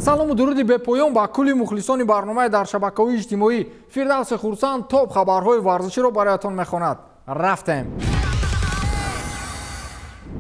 Салому дуруди бепоён ба кулли мухлисони барномаи дар шабакаҳои иҷтимоӣ. Фирдавси Хурсанд топ хабарҳои варзиширо бароятон мехонад. Рафтем.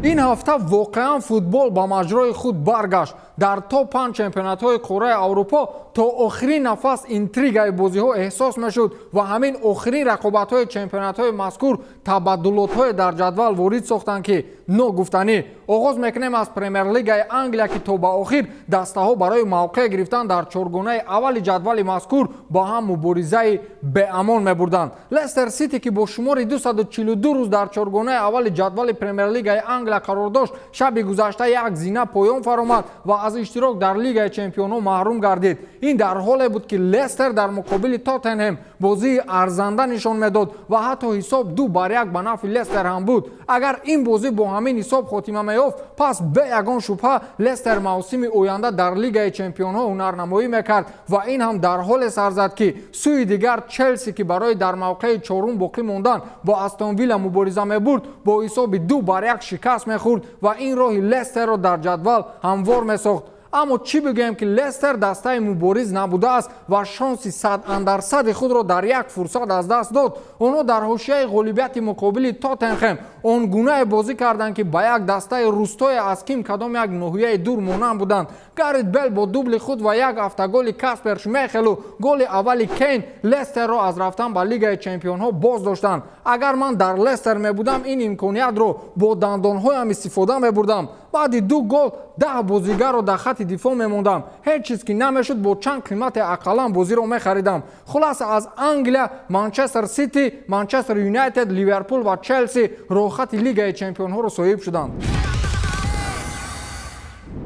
Ин ҳафта воқеан футбол ба маҷрои худ баргашт. Дар топ панҷ чемпионатҳои қораи Аврупо то охирин нафас интригаи бозиҳо эҳсос мешуд ва ҳамин охирин рақобатҳои чемпионатҳои мазкур табаддулотҳое дар ҷадвал ворид сохтанд, ки ногуфтанӣ. Оғоз мекунем аз Премер-лигаи Англия, ки то ба охир дастаҳо барои мавқеъ гирифтан дар чоргонаи аввали ҷадвали мазкур бо ҳам муборизаи беамон мебурданд. Лестер Сити, ки бо шумори 242 рӯз дар чоргонаи аввали ҷадвали Премер-лигаи Англия қарор дошт, шаби гузашта як зина поён фаромад ва аз иштирок дар Лигаи чемпионҳо маҳрум гардид. Ин дар ҳоле буд, ки Лестер дар муқобили Тоттенҳем бозии арзанда нишон медод ва ҳатто ҳисоб 2-1 ба нафъи Лестер ҳам буд. Агар ин бозӣ бо ҳамин ҳисоб хотима меёфт, пас бе ягон шубҳа Лестер мавсими оянда дар Лигаи чемпионҳо ҳунарнамоӣ мекард. Ва ин ҳам дар ҳоле сар зад, ки сӯи дигар Челси, ки барои дар мавқеи чорум боқӣ мондан бо Астон Вилла мубориза мебурд, бо ҳисоби 2-1 шикаст мехӯрд ва ин роҳи Лестерро дар ҷадвал ҳамвор месохт. Аммо чӣ бигӯем, ки Лестер дастаи мубориз набудааст ва шонси сад андар сади худро дар як фурсат аз даст дод. Онҳо дар ҳошияи ғолибияти муқобили Тоттенхем он гунае бозӣ карданд, ки ба як дастаи рустое аз ким кадом як ноҳияи дур монанд буданд. Гарет Бел бо дубли худ ва як автоголи Каспер Шмехелу голи аввали Кейн Лестерро аз рафтан ба Лигаи чемпионҳо боз доштанд. Агар ман дар Лестер мебудам, ин имкониятро бо дандонҳоям истифода мебурдам. Баъди ду гол 10 бозигарро дар хатти дифоъ мемондам. Ҳеҷ чиз ки намешуд, бо чанд қимате ақаллан бозиро мехаридам. Хулоса, аз Англия Манчестер Сити, Манчестер Юнайтед, Ливерпул ва Челси роҳхати Лигаи чемпионҳоро соҳиб шуданд.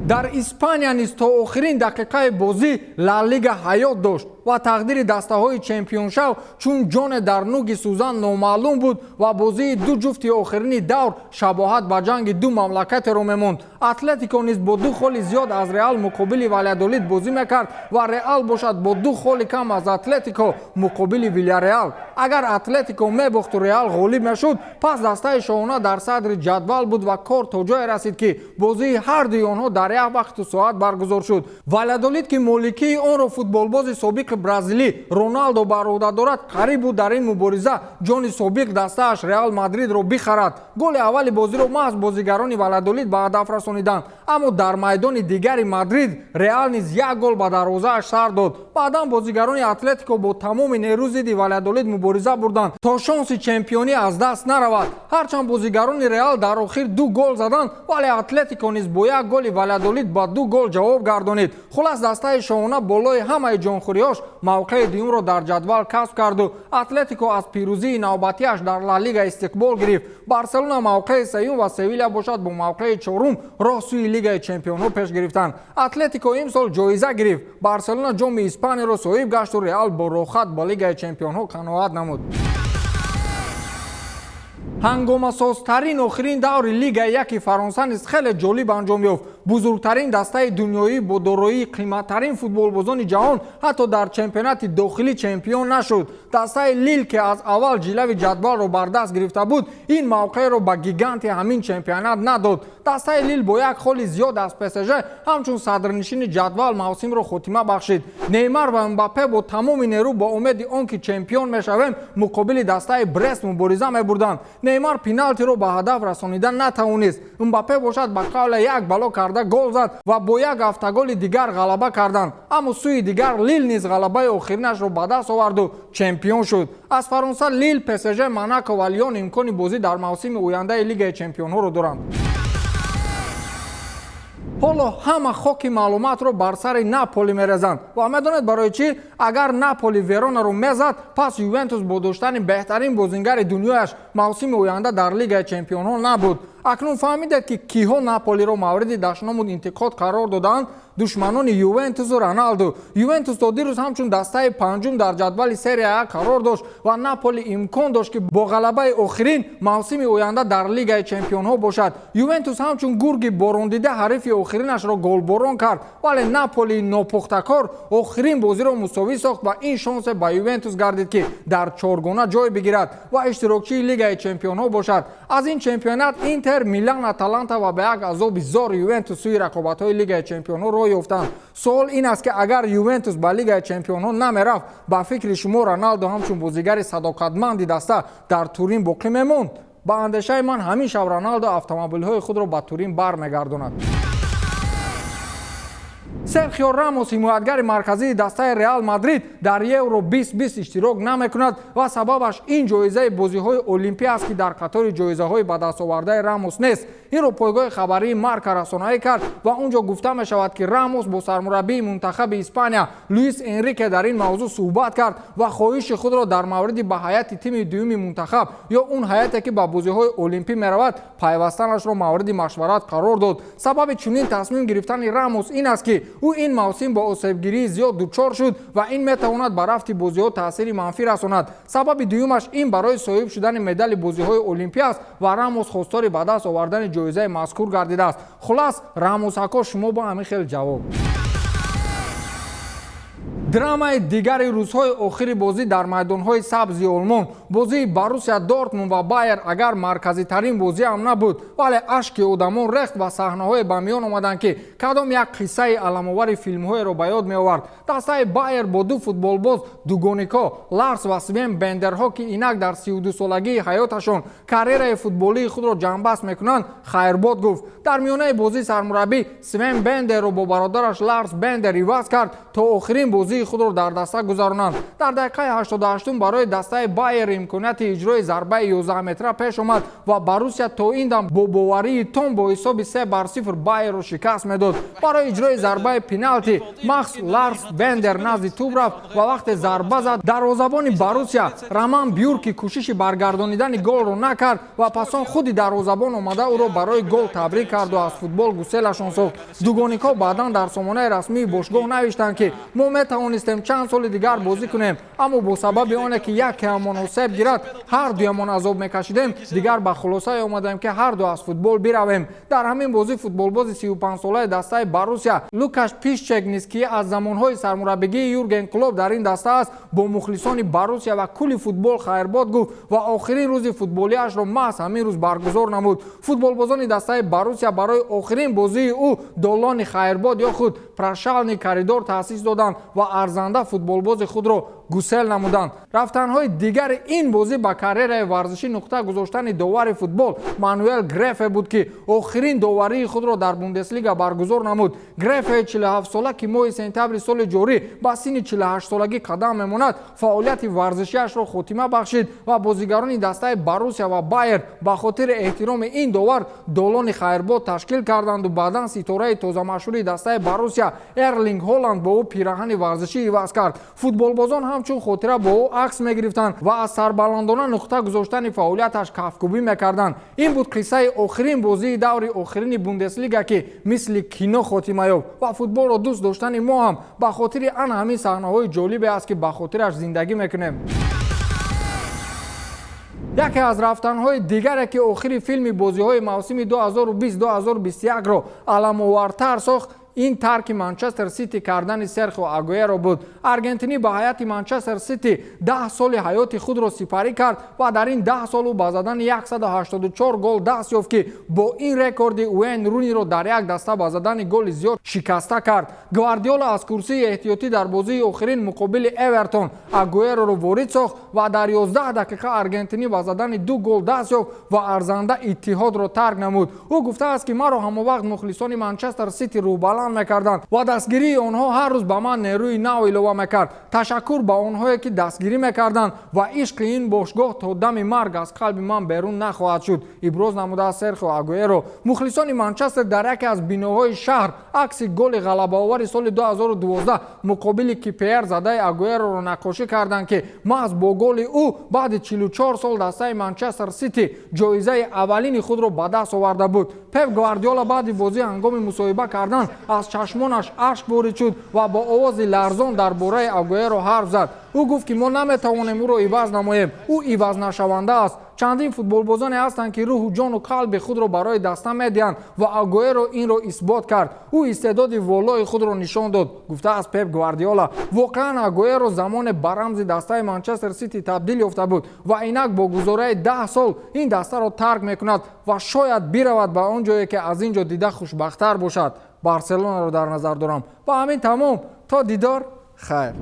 Дар Испания низ то охирин дақиқаи бозӣ Ла Лига ҳаёт дошт ва тақдири дастаҳои чемпионшав чун ҷоне дар нуги сӯзан номаълум буд ва бозии ду ҷуфти охирини давр шабоҳат ба ҷанги ду мамлакатеро мемонд. Атлетико низ бо ду холи зиёд аз Реал муқобили Валядолид бозӣ мекард ва Реал бошад бо ду холи кам аз Атлетико муқобили Вильяреал. Агар Атлетико мебохту Реал ғолиб мешуд, пас дастаи шоҳона дар садри ҷадвал буд ва кор то ҷое расид, ки бозии ҳардуи онҳо дар як вақту соат баргузор шуд. Валядолид, ки моликии онро футболбози собиқи бразилӣ Роналдо бар ӯҳда дорад, қариб буд дар ин мубориза ҷони собиқ дастааш Реал Мадридро бихарад. Голи аввали бозиро маҳз бозигарони Валядолид ба ҳадаф расониданд. Аммо дар майдони дигари Мадрид Реал низ як гол ба дарвозааш сар дод. Баъдан бозигарони Атлетико бо тамоми нерӯ зидди Валядолид мубориза бурданд, то шонси чемпионӣ аз даст наравад. Ҳарчанд бозигарони Реал дар охир ду гол заданд, вале Атлетико низ бо як голи Валядолид ба ду гол ҷавоб гардонид. Хулас, дастаи шоҳона болои ҳамаи ҷонхӯриҳош мавқеи дуюмро дар ҷадвал касб карду Атлетико аз пирӯзии навбатиаш дар Ла Лига истиқбол гирифт. Барселона мавқеи сеюм ва Севиля бошад бо мавқеи чорум роҳ сӯи Лигаи чемпионҳо пеш гирифтанд. Атлетико имсол ҷоиза гирифт, Барселона ҷоми Испанияро соҳиб гашту Реал бо роҳхат ба Лигаи чемпионҳо қаноат намуд. Ҳангомасозтарин охирин даври Лигаи яки Фаронса низ хеле ҷолиб анҷом ёфт. Бузургтарин дастаи дунёӣ бо дороии қиматтарин футболбозони ҷаҳон ҳатто дар чемпионати дохилӣ чемпион нашуд. Дастаи Лил, ки аз аввал ҷилави ҷадвалро бар даст гирифта буд, ин мавқеъро ба гиганти ҳамин чемпионат надод. Дастаи Лил бо як холи зиёд аз ПСЖ ҳамчун садрнишини ҷадвал мавсимро хотима бахшид. Неймар ва Мбаппе бо тамоми нерӯ, бо умеди он ки чемпион мешавем, муқобили дастаи Брест мубориза мебурданд. Неймар пеналтиро ба ҳадаф расонида натавонист. Мбаппе бошад, ба қавле як бало карда гол зад ва бо як автоголи дигар ғалаба карданд. Аммо сӯи дигар Лил низ ғалабаи охиринашро ба даст оварду чемпион шуд. Аз Фаронса Лил, ПСЖ, Монако ва Лион имкони бозӣ дар мавсими ояндаи Лигаи чемпионҳоро доранд. Ҳоло ҳама хоки маълумотро бар сари Наполи мерезанд. Ва медонед барои чӣ? Агар Наполи Веронаро мезад, пас Ювентус бо доштани беҳтарин бозингари дунёяш мавсими оянда дар Лигаи чемпионҳо набуд. Акнун фаҳмидед, ки киҳо Наполиро мавриди дашному интиқод қарор додаанд: душманони Ювентусу Роналду. Ювентус то дирӯз ҳамчун дастаи панҷум дар ҷадвали Серия А қарор дошт ва Наполи имкон дошт, ки бо ғалабаи охирин мавсими оянда дар Лигаи чемпионҳо бошад. Ювентус ҳамчун гурги борондида ҳарифи охиринашро голборон кард, вале Наполии нопухтакор охирин бозиро мусовӣ сохт ва ин шонсе ба Ювентус гардид, ки дар чоргона ҷой бигирад ва иштирокчии Лигаи Лигаи Чемпионҳо бошад. Аз ин чемпионат Интер, Милан, Аталанта ва ба як азоби зор Ювентус сӯи рақобатҳои Лигаи Чемпионҳо роҳ ёфтанд. Суол ин аст, ки агар Ювентус ба Лигаи Чемпионҳо намерафт, ба фикри шумо, Роналдо ҳамчун бозигари садоқатманди даста дар Турин боқӣ мемонд? Ба андешаи ман, ҳамин шаб Роналдо автомобилҳои худро ба Турин бармегардонад. Серхио Рамос, ҳимоятгари марказии дастаи Реал Мадрид, дар Евро 2020 иштирок намекунад ва сабабаш ин ҷоизаи бозиҳои Олимпӣ аст, ки дар қатори ҷоизаҳои ба дастовардаи Рамос нест. Инро пойгоҳи хабарии Марка расонаӣ кард ва он ҷо гуфта мешавад, ки Рамос бо сармураббии мунтахаби Испания Луис Энрике дар ин мавзӯъ суҳбат кард ва хоҳиши худро дар мавриди ба ҳайати тими дуюми мунтахаб ё он ҳайате, ки ба бозиҳои Олимпӣ меравад, пайвастанашро мавриди машварат қарор дод. Сабаби чунин тасмим гирифтани Рамос ин аст, ки ӯ ин мавсим бо осебгирии зиёд дучор шуд ва ин метавонад ба рафти бозиҳо таъсири манфӣ расонад. Сабаби дуюмаш ин барои соҳиб шудани медали бозиҳои Олимпӣ аст ва Рамос хостори ба даст овардани ҷоизаи мазкур гардидааст. Хулас, Рамосако, шумо бо ҳамин хел ҷавоб. Драмаи дигари рӯзҳои охири бозӣ дар майдонҳои сабзи Олмон, бозии Боруссия Дортмунд ва Байер, агар марказитарин бозӣ ҳам набуд, вале ашки одамон рехт ва саҳнаҳое ба миён омаданд, ки кадом як қиссаи аламовари филмҳоеро ба ёд меовард. Дастаи Байер бо ду футболбоз дугоникҳо Ларс ва Свен Бендерҳо, ки инак дар 32-солагии ҳаёташон карьераи футболии худро ҷамъбаст мекунанд, хайрбод гуфт. Дар миёнаи бозӣ сармураббӣ Свен Бендерро бо бародараш Ларс Бендер иваз кард, то охирин бозии худро дар даста гузаронанд. Дар дақиқаи 88 барои дастаи Байер имконияти иҷрои зарбаи 11 метра пеш омад ва Боруссия то ин дам бо боварии том бо ҳисоби 3-0 Байерро шикаст медод. Барои иҷрои зарбаи пеналти махз Ларс Бендер назди тӯб рафт ва вақте зарба зад, дарвозабони Боруссия Роман Бюрки кӯшиши баргардонидани голро накард ва пас он худи дарвозабон омада ӯро барои гол табрик карду аз футбол гуселашон сохт. Дугоникҳо баъдан дар сомонаи расмии бошгоҳ навиштанд, ки мо метавонистем чанд соли дигар бозӣ кунем, аммо бо сабаби оне ки якеамон осеб гирад, ҳар дуямон азоб мекашидем, дигар ба хулосае омадем, ки ҳарду аз футбол биравем. Дар ҳамин бозӣ футболбози 35-солаи дастаи Боруссия Лукаш Пишчек низ, ки аз замонҳои сармураббигии Юрген Клоп дар ин даста аст, бо мухлисони Боруссия ва кулли футбол хайрбод гуфт ва охирин рӯзи футболиашро маҳз ҳамин рӯз баргузор намуд. Футболбозони дастаи Боруссия барои охирин бозии ӯ долони хайрбод ё худ прощальный коридор таъсис доданд ва арзанда футболбози худро гусел намуданд. Рафтанҳои дигари ин бозӣ ба карьераи варзишӣ нуқта гузоштани довари футбол Мануэл Грефе буд, ки охирин доварии худро дар Бундеслига баргузор намуд. Грефе 47-сола, ки моҳи сентябри соли ҷорӣ ба синни 48-солагӣ қадам мемонад, фаъолияти варзишиашро хотима бахшид ва бозигарони дастаи Боруссия ва Байер ба хотири эҳтироми ин довар долони хайрбод ташкил карданду баъдан ситораи тозамашҳури дастаи Боруссия Эрлинг Ҳоланд бо ӯ пираҳани варзишӣ иваз кард. Футболбозон ҳамчун хотира бо ӯ акс мегирифтанд ва аз сарбаландона нуқта гузоштани фаъолияташ кафкӯбӣ мекарданд. Ин буд қиссаи охирин бозии даври охирини Бундеслига, ки мисли кино хотима ёфт ва футболро дӯст доштани мо ҳам ба хотири ан ҳамин саҳнаҳои ҷолибе аст, ки ба хотираш зиндагӣ мекунем. Яке аз рафтанҳои дигаре, ки охири филми бозиҳои мавсими 2020-2021-ро аламовартар сохт, ин тарки Манчестер Сити кардани Серхио Агуэро буд. Аргентинӣ ба ҳайати Манчестер Сити 10 соли ҳаёти худро сипарӣ кард ва дар ин 10 сол ӯ ба задани 184 гол даст ёфт, ки бо ин рекорди Уэйн Руниро дар як даста ба задани голи зиёд шикаста кард. Гвардиола аз курсии эҳтиётӣ дар бозии охирин муқобили Эвертон Агуэроро ворид сохт ва дар 11 дақиқа аргентинӣ ба задани ду гол даст ёфт ва арзанда Иттиҳодро тарк намуд. Ӯ гуфтааст, ки маро ҳамовақт мухлисони Манчестер Сити рӯҳбаланд мекарданд ва дастгирии онҳо ҳар рӯз ба ман нерӯи нав илова мекард. Ташаккур ба онҳое, ки дастгирӣ мекарданд, ва ишқи ин бошгоҳ то дами марг аз қалби ман берун нахоҳад шуд, иброз намудааст Серхио Агуэро. Мухлисони Манчестер дар яке аз биноҳои шаҳр акси голи ғалабаовари соли 2012 муқобили КПР задаи Агуэроро наққошӣ карданд, ки маҳз бо голи ӯ баъди 44 сол дастаи Манчестер Сити ҷоизаи аввалини худро ба даст оварда буд. Пеп Гвардиола баъди бозӣ ҳангоми мусоҳиба кардан аз чашмонаш ашк ворид шуд ва бо овози ларзон дар бораи Агуэро ҳарф зад. Ӯ гуфт, ки мо наметавонем ӯро иваз намоем, ӯ ивазнашаванда аст. Чандин футболбозоне ҳастанд, ки рӯҳу ҷону қалби худро барои даста медиҳанд ва Агуэро инро исбот кард. Ӯ истеъдоди волои худро нишон дод, гуфтааст Пеп Гвардиола. Воқеан, Агуэро замоне ба рамзи дастаи Манчестер Сити табдил ёфта буд ва инак бо гузораи 10 сол ин дастаро тарк мекунад ва шояд биравад ба он ҷое, ки аз ин ҷо дида хушбахттар бошад. Барселонаро дар назар дорам. Ба ҳамин тамом, то дидор, хайр.